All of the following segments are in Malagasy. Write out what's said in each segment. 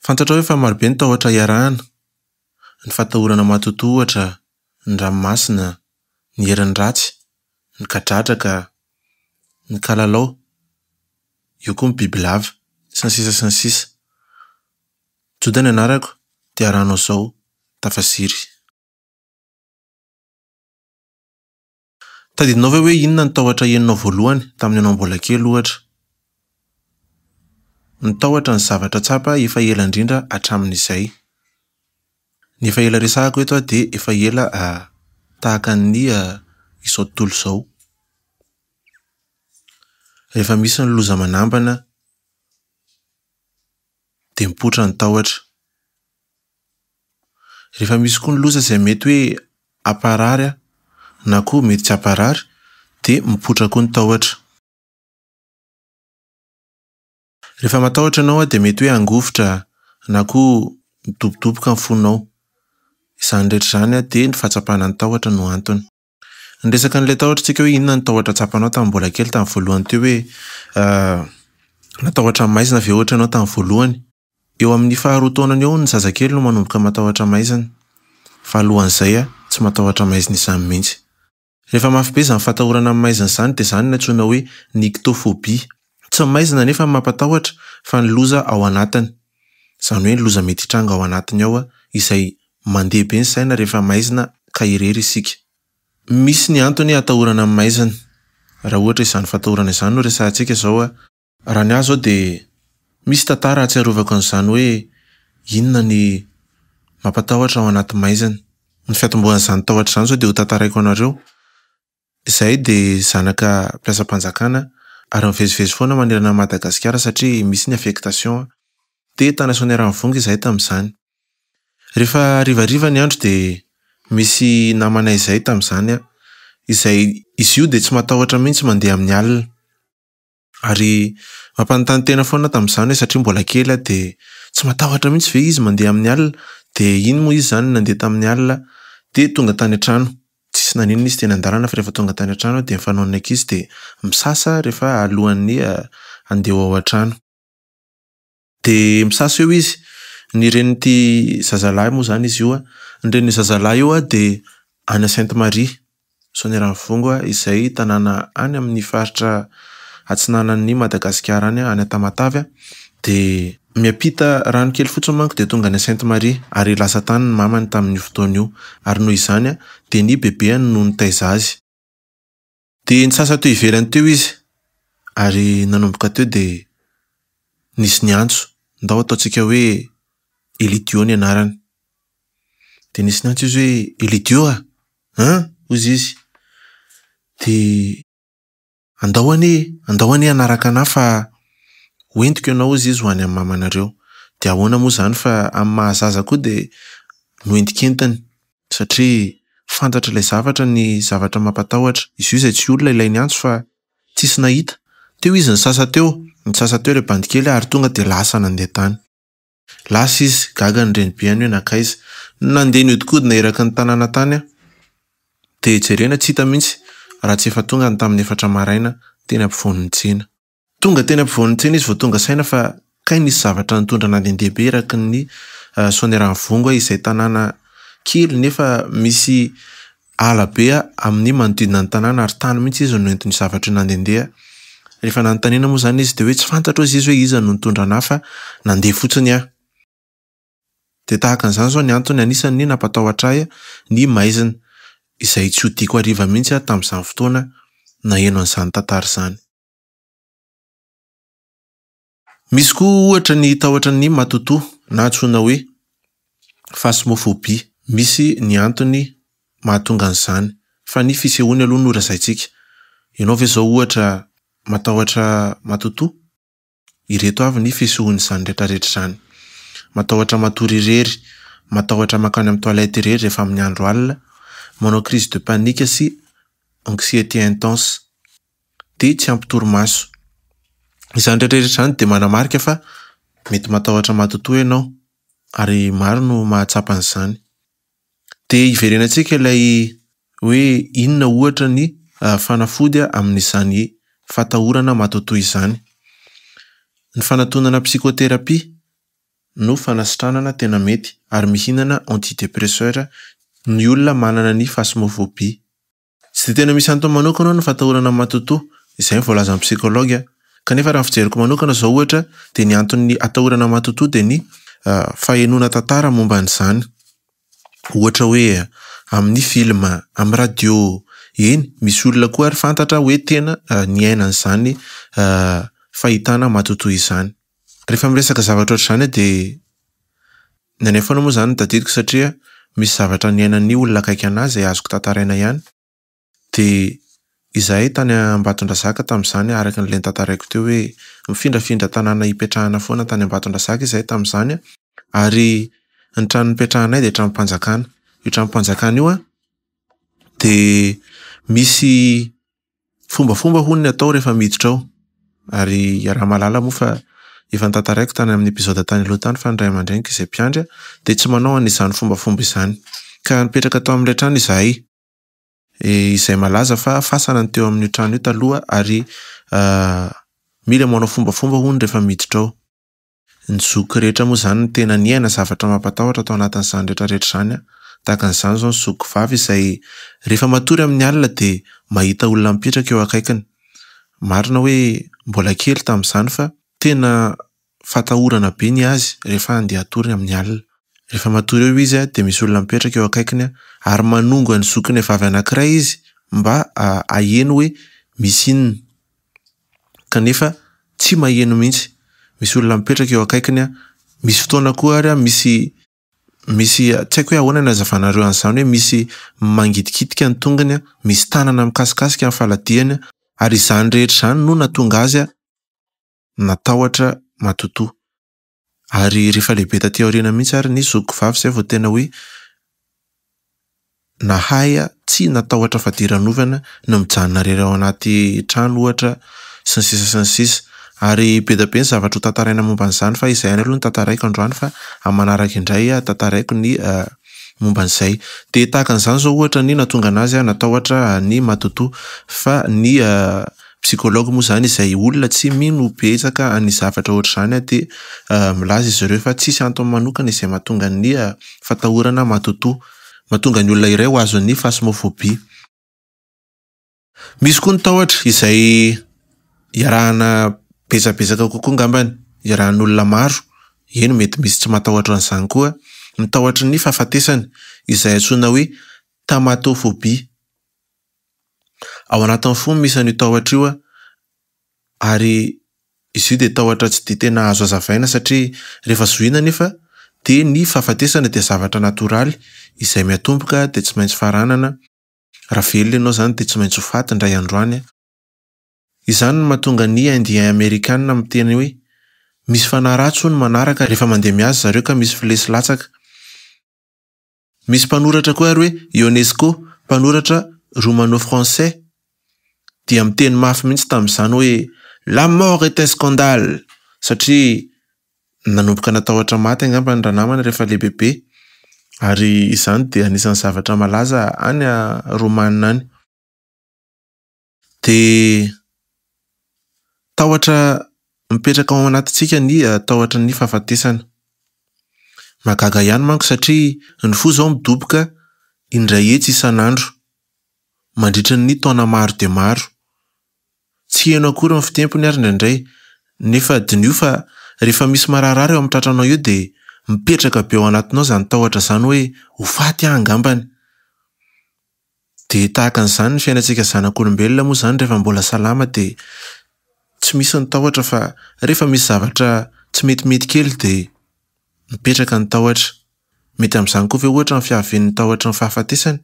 Fantatrao ve fa marobe ny tahotra iarahana? Ny fatahorana matotoa ohatra, ny ranomasina, ny herin'ny ratsy, ny kadradraka, ny kalalao, eo koa ny bibilava, sy ny sisa sy ny sisa. Joda ny anarako, dia arahanao izao, tafasiry. Tadidinao ve hoe inona ny tahotra henonao voalohany tamin'ny ianao mbola kely ohatra? Ny tahotra ny zavatra tsapa efa ela indrindra hatramin'izay. Ny efa ela resahako eto dia efa ela tahaka ny izao tontolo izao. Rehefa misy ny loza manambana dia mipoitra ny tahotra. Rehefa misy koa ny loza izay mety hoe hamparary na koa mety tsy hamparary dia mipoitra koa ny tahotra. Rehefa matahotra ianao dia mety hoe hangovitra na koa midobodoboka ny fonao. Izany rehetra izany dia ny fahatsapana ny tahotra no antony. Niresaka an'ilay tahotra isika hoe inona ny tahotra tsapanao tamin'ny mbola kely tamin'ny voalohany teo hoe natahotra maizina ve ohatra ianao tamin'ny voalohany? Eo amin'ny faharoa taonany eo ny zazakely no manomboka matahotra maizina, fa alohan'izay tsy matahotra maizina izany mihitsy. Rehefa mafy be izany fatahorana amin'ny maizina izany dia izany no antsoina hoe nyctophobie. Tsy ny maizina anefa no mampatahotra fa ny loza ao anatiny. Izany hoe ny loza mety hitranga ao anatiny ao izay mandeha be ny saina rehefa maizina ka irery isika. Misy ny antony atahorana amin'ny maizina. Raha ohatra izany fatahorana izany no resahantsika izao, Raha ny ahy izao dia misy tantara ahatsiarovako an'izany hoe inona ny mampatahotra ao anaty maizina. Ny fiatombohan'izany tahotra izany izao dia ho tantaraiko anareo. Izahay dia zanaka mpiasam-panjakana ary mivezivezy foana manerana an'i Madagasikara satria misy ny affectation. Dia tany Soanierana-Ivongo izahay tamin'izany. Rehefa harivariva ny andro dia misy namanay izay tamin'izany izay izy io dia tsy matahotra mihitsy mandeha amin'ny alina. Ary mampanontany tena foana tamin'izany hoe satria mbola kely aho dia tsy matahotra mihitsy ve izy mandeha amin'ny alina? Dia iny moa izy izany nandeha tamin'ny alina dia tonga tany an-trano. Tsisy naninona izy teny an-dalana fa rehefa tonga tany an-trano dia ny fanaon'ny ankizy dia misasa rehefa alohan'ny handeha ho ao an-trano. Dia misasa eo izy, ny renin'ity zazalahy moa izany izy io an, ny renin'io zazalahy io dia any Sainte Marie, Soanierana-Ivongo izay tanàna any amin'ny faritra atsinanan'i Madagasikara any, any Tamatave. Dia miampita rano kely fotsiny manko dia tonga any Sainte Marie ary lasa tany ny mamany tamin'io fotoana io. Ary noho izany dia ny bebeany no nitaiza azy. Dia nisasa teo ivelany teo izy ary nanomboka teo dia nisy niantso, ndao ataontsika hoe Elidio ny anarany. Dia nisy niantso izy hoe Elidio a! An! Hozy izy. Dia andao anie e, andao anie hanaraka anà fa ho entiko ianao hozy izy ho any amin'ny mamanareo. Dia ahoana moa izany fa amin'ny maha zaza koa dia noentikentiny. Satria fantatr'ilay zavatra ny zavatra mampatahotra. Izy io izay tsy olona ilay niantso fa tsisy nahita. Teo izy nisasa teo, nisasa teo ilay bandy kely ary tonga dia lasa nandeha tany. Lasa izy, gaga ny renibeany hoe nankaiza. Nandeha nihodinkodina eraky ny tanàna tany aho. Dia jerena tsy hita mihitsy raha tsy efa tonga ny tamin'ny efatra maraina teny ampovoan'ny tsena. Tonga teny ampovoan'ny tsena izy vao tonga saina fa kay nisy zavatra nitondra nandehandeha be eraky ny Soanierana-Ivongo izay tanàna kely nefa misy ala be amin'ny manodidina ny tanàna ary tany mihitsy izy no nentin'io zavatra io nandehandeha. Rehefa nanontaniana moa izany izy dia hoe tsy fantatro hozy izy hoe iza no nitondra anà fa nandeha fotsiny aho. Dia tahaka an'izany izao ny antony anisan'ny nampatahotra ahy ny maizina izay tsy hodiako hariva mihitsy aho tamin'izany fotoana naheno an'izany tantara izany. Misy koa ohatra ny tahotra ny matotoa na antsoina hoe phasmophobie. Misy ny antony mahatonga an'izany fa ny fisehoany aloha no lazaintsika. Ianao ve izao ohatra matahotra matotoa? Ireto avy ny fisehoan'izany rehetrarehetra izany. Matahotra matory irery, matahotra mankany amin'ny toilette irery rehefa amin'ny andro alina, manao crise de panique sy anxiété intense. dia tsy ampy torimaso. Izany rehetra rehetra izany dia manamarika fa mety matahotra matotoa ianao ary maro no mahatsapa an'izany. Dia hiverenantsika ilay hoe inona ohatra ny fanafody amin'izany fatahorana matotoa izany. Ny fanatonana psychothérapie. no fanasitranana tena mety ary mihinana antidépresseur ny olona manana ny phasmophobie. Tsy dia tena misy antony manokana ny fahatahorana matotoa, izay ny voalazan'ny psychologue. Kanefa raha ny fijeriko manokana izao ohatra dia ny anton'ny atahorana matotoa dia ny fahenoana tantara momba an'izany. Ohatra hoe amin'ny film, amin'ny radio, eny misy olona koa ary fantatra hoe tena niaina an'izany fahitana matotoa izany. Rehefa miresaka zavatra ohatr'izany aho dia ny anay foana moa izany no tadidiko satria misy zavatra niainan'ny olona akaiky anahy izay azoko tantaraina ihany. Dia izahay tany Ambatondrazaka tamin'izany araka an'ilay notantaraiko teo hoe mifindrafindra tanàna hipetrahana foana tany Ambatondrazaka izahay tamin'izany ary ny trano nipetrahanay dia tranom-panjakana. Io tranom-panjakana io dia misy fombafomba hono ny atao rehefa miditra ao ary iaraha-mahalala moa fa efa notantaraiko tany amin'ny episode tany aloha tany fa ny ray aman-dreniko izay mpiandry dia tsy manao an'izany fombafomba izany. Ka nipetraka tao amin'ilay trano izahay izay malaza fa fasana ny teo amin'io trano io taloha ary mila manao fombafomba hono rehefa miditra ao. Ny zoky rehetra moa izany no tena niaina zavatra mampatahotra tao anatin'izany rehetra rehetra izany. Tahaka an'izany izao ny zokiko vavy izay rehefa matory amin'ny alina dia mahita olona mipetraka eo akaikiny. Marina hoe mbola kely tamin'izany fa tena fatahorana be ny azy rehefa handeha hatory amin'ny alina. Rehefa matory eo izy dia misy olona mipetraka eo akaikiny ary manongo an'ny zokiny vavy anankiray izy mba haheno hoe misy inona. Kanefa tsy maheno mihitsy. Misy olona mipetraka eo akaikiny. Misy fotoana koa ary misy misy tsy haiko hoe ahoana ny hazavanareo an'izany hoe misy mangitikitika ny tongony, misy tanana mikasikasika ny faladiany ary izany rehetra izany no nahatonga azy natahotra matotoa. Ary rehefa lehibe taty aoriana mihitsy ary ny zokiko vavy izay vao tena hoe nahay tsy natahotra fadiranovana no mijanona irery ao anaty trano ohatra sy ny sisa sy ny sisa. Ary be dia be ny zavatra ho tantaraina momba an'izany fa izay ihany aloha no tantaraiko androany fa amin'ny manaraka indray tantaraiko ny momba an'izay. Dia tahaka an'izany izao ohatra ny nahatonga anazy natahotra ny matotoa fa ny psychologue moa izany izay olona tsy mino betsaka ny zavatra ohatr'izany dia milaza izy ireo fa tsisy antony manokana izay mahatonga ny fatahorana matotoa. Mahatonga ny olona iray ho azon'ny phasmophobie. Misy koa ny tahotra izay iarahana betsabetsaka kokoa angambany, iarahan'olona maro, eny mety misy tsy matahotra an'izany koa, ny tahotry ny fahafatesana izay antsoina hoe tamatophobie. Ao anatin'ny fo no misy an'io tahotra io ary izy io dia tahotra tsy dia tena azo hazavaina satria rehefa zohiana anefa dia ny fahafatesana dia zavatra natoraly izay miatomboka dia tsy maintsy faranana. Raha velona ianao izany dia tsy maintsy ho faty indray andro any. Izany no mahatonga ny Indien Amerikana miteny hoe misy fanahy ratsy hono manaraka rehefa mandeha mihaza zareo ka misy filesy latsaka. Misy mpanoratra koa ary hoe Ionesco, mpanoratra romano-français, dia miteny mafy mihitsy tamin'izany hoe La mort est un scandale! satria nanomboka natahotra maty angamba ny ranamana rehefa lehibebe ary izany dia anisan'ny zavatra malaza any Romana any. Dia tahotra mipetraka ao anatintsika ny tahotra ny fahafatesana. Mahagaga ihany manko satria ny fo izao midoboka indray hetsy isan'andro mandritra ny taona maro dia maro. Tsy heno akory ny fitempony ary indraindray nefa diniho fa rehefa misy mararirary eo amin'ny tratranao eo dia mipetraka be ao anatinao izany tahotra izany hoe ho faty aho angambany. Dia tahaka an'izany ny fiainantsika zanak'olombelona moa izany rehefa mbola salama dia tsy misy ny tahotra fa rehefa misy zavatra tsy metimety kely dia mipetraka ny tahotra. Mety amin'izany koa ve ohatra ny fiavian'ny tahotry ny fahafatesana?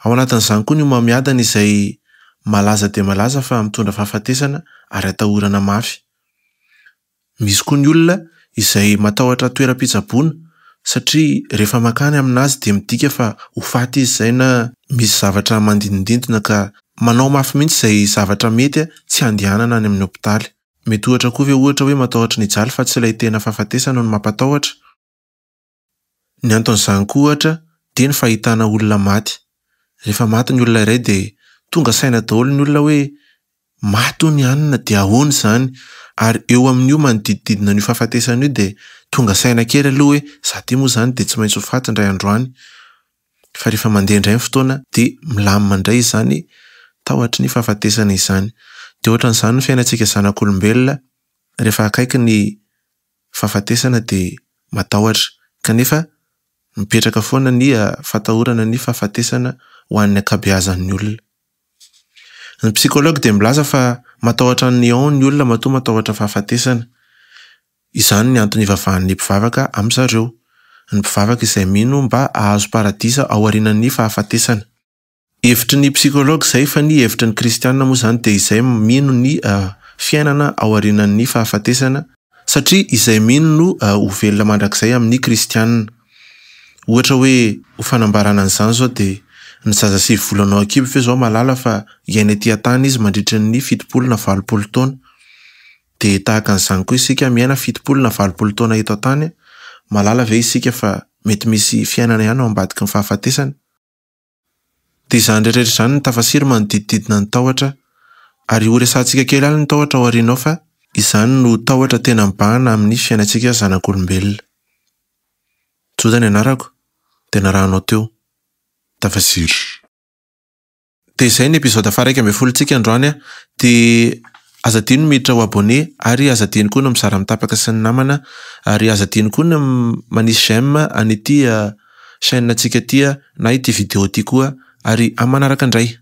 Ao anatin'izany koa ny homamiadana izay malaza dia malaza fa mitondra fahafatesana ary atahorana mafy. Misy koa ny olona izay matahotra toeram-pitsaboana satria rehefa mankany aminazy dia midika fa ho faty izy izay na misy zavatra mandindindina ka manao mafy mihitsy izay zavatra mety tsy handehanana any amin'ny hopitaly. Mety ohatra koa ve ohatra hoe matahotra ny hijaly fa tsy ilay tena fahafatesana no mampatahotra? Ny anton'izany koa ohatra dia ny fahitana olona maty. Rehefa maty ny olona iray dia tonga saina daholo ny olona hoe maty hono i anona dia ahoana izany? Ary eo amin'io manodidididina an'io fahafatesana io dia Tonga saina kely aloha hoe za ty moa izany dia tsy maintsy ho faty indray andro any. Fa rehefa mandeha indray ny fotoana dia milamina indray izany tahotry ny fahafatesana izany. Dia ohatran'izany ny fiainantsika zanak'olombelona rehefa akaiky ny fahafatesana dia matahotra. Kanefa mipetraka foana ny fatahorana ny fahafatesana ho an'ny ankabeazan'ny olona. Ny psychologue dia milaza fa matahotra ny néant ny olona matoa matahotra fahafatesana. Izany ny antony ivavahan'ny mpivavaka amin-dry zareo. Ny mpivavaka izay mino mba hahazo paradisa ao aorianan'ny fahafatesana. Hevitry ny psychologue izay fa ny hevitry ny kristiana moa izany dia izay mino ny fiainana ao aorianan'ny fahafatesana satria izay mino no ho velona mandrakizay amin'ny kristiana. Ohatra hoe ho fanambarana an'izany izao dia ny zaza 9 volana ao an-kibo ve izao mahalala fa hiaina ety an-tany izy mandritra ny 70 na 80 taona. Dia tahaka an'izany koa isika miaina 70 na 80 taona eto an-tany, mahalala ve isika fa mety misy fiainana ihany ao ambadiky ny fahafatesana? Dia izany rehetra izany no tafasiry manodidididina ny tahotra ary ho resahantsika kely ihany ny tahotra ao aoriana ao fa izany no tahotra tena mibahana amin'ny fiainantsika zanak'olombelona. Joda ny anarako dia narahanao teo. Tafasiry. Dia izay ny épisode faha-11ntsika androany. Dia aza adino ny miditra ho abonné ary aza adino koa ny mizara mitapaka sy ny namana ary aza adino koa ny manisy j'aime an'ity chaîne-ntsika ity na ity vidéo ity koa ary amin'ny manaraka indray.